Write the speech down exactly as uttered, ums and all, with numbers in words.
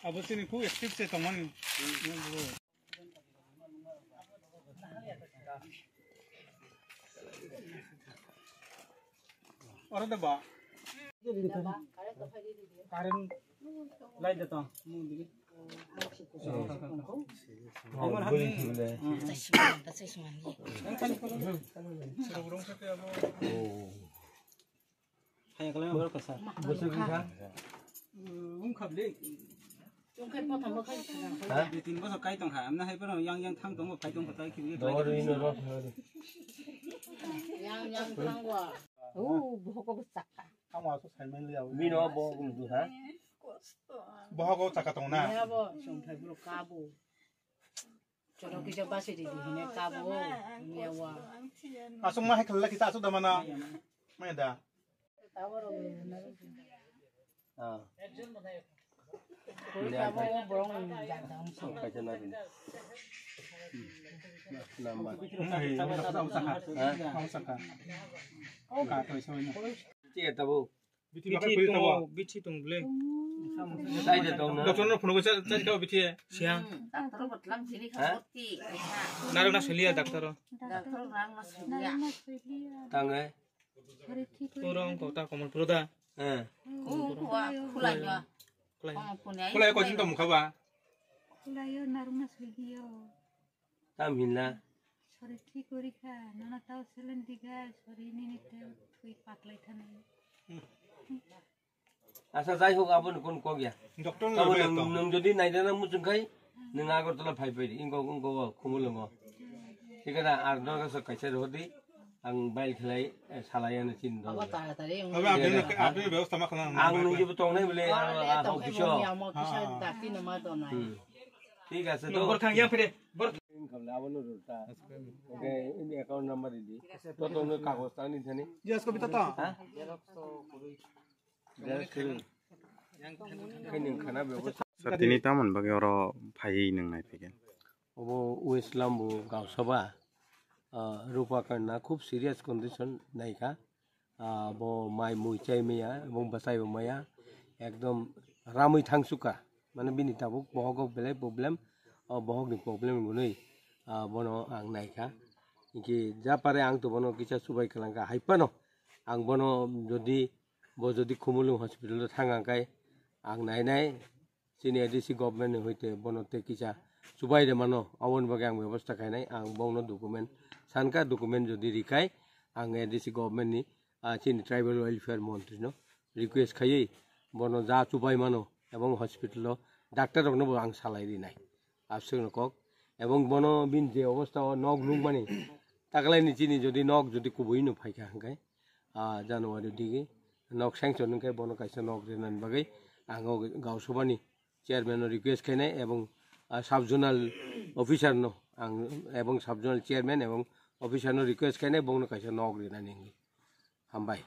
Abo chini khu active se tongmani. Oro da ba. Current light da tong. Hai kalai borok kasa. Wngkha bwle. Wngkha pothombo khai thang. Ha? Dui tin bosor kai tongkha. Amna hai phano yang yang thang tongo, phai tongkha, tai khibi. Dor ino rot hadi. Yang yang thang wa. Oh, bohok ko sakka. Tamo aso sai men liya. Bino bohok ko du ha. Bohok ko sakka tong na. Ya bo, song thai bro ka bo. Choro kisa basi di di hine kabo, mewa. Asung ma hai khala kisa asuk damana. Mai da. Ah. Kabo borong jadang so. Kaisa na din. Namba. Hai, ang saka. Ka to iso ni. Tiga tabu. Bithi bakai bithi khuli tongo, tabo. Bithi tong bwle. Sai de tong na. Doctor no phunuk sa, sai ka bithi. Siya. Doctor botlam sini Ha? Khoti. Narang na sulia doctor. Doctor rang na sulia. Tangai. Purong kota komol puro da. Eh. Ku kuwa khulanya. Kulai. Komo punya. Kulai ko jin to mukha ba. Kulayo narung na sulia. Tam hinla. Sori thik gori kha, nono tao selen diga, sori nini tao thui paklai thani. Asa jai hok, aboni kon kok ya. Doctor no Tabo bai nung, to. Nung jodi naidana muchung khai, nung Agartala phai phai di, ingko, ingko, khumulungo. Thik ada, ar dorga so kaisa rodi, ang bail khlai, eh, salai ano chin do. Aba taratari ang Aba apni, apni bebosta ma khna. Ang nung jibo tongnai bole, ang, ang, ang, office o. Amo kisa Ah. Dati nama tonai. Hmm. Thik ase to. Bor khang yang phire. Bor. Income le abono rota. Okay, ini account number di. To to no kagoj tani thani. Yes, ko bita to. Ha? Xerox to kuri. Xerox kuri. Khaini khana bebo. Sir, tini tamon bagwi oro phaiwi nung naiphaikha. Obo West Lambu Gausaba, ah, Rupa Kanya khub serious condition naikha. Ah, bo mai mui chai maya, bo bwsai bo maya, ekdom ramwi thangsuka. Mane bini tabuk bohogo belai problem, o bohokni problem wngnwi, ah, bono ang naikha. Hinkhe ja pare ang to bono kisa chubai kwlangkha, hai phano ang bono jodi, bo jodi Khumulwng hospital o thang ang khe ang nainai, chini A D C government ni hoite bono tei kisa chubai rwmano, aboni bagwi ang bebosta khainai, ang bono document sankha, document jodi rikhai, ang A D C government ni, ah, chini tribal welfare montri no request khaiwi bono ja chubai mano, ebong hospital o doctor rok no bo ang salai rinai, abswk no kok, ebong bono bini je obostha o nok nukmani, taklai ni chini jodi nok jodi kubui no phaikha hwnkhe, ah, January digi nok sanction wngkhe bono kaisa nok rinani bagwi ang o Gausabani chairman no request khainai ebong, ah, sub zonal officer no ang ebong sub zonal chairman ebong officer no request khainai bongno kaisa nok rinani hinwi. Hambai.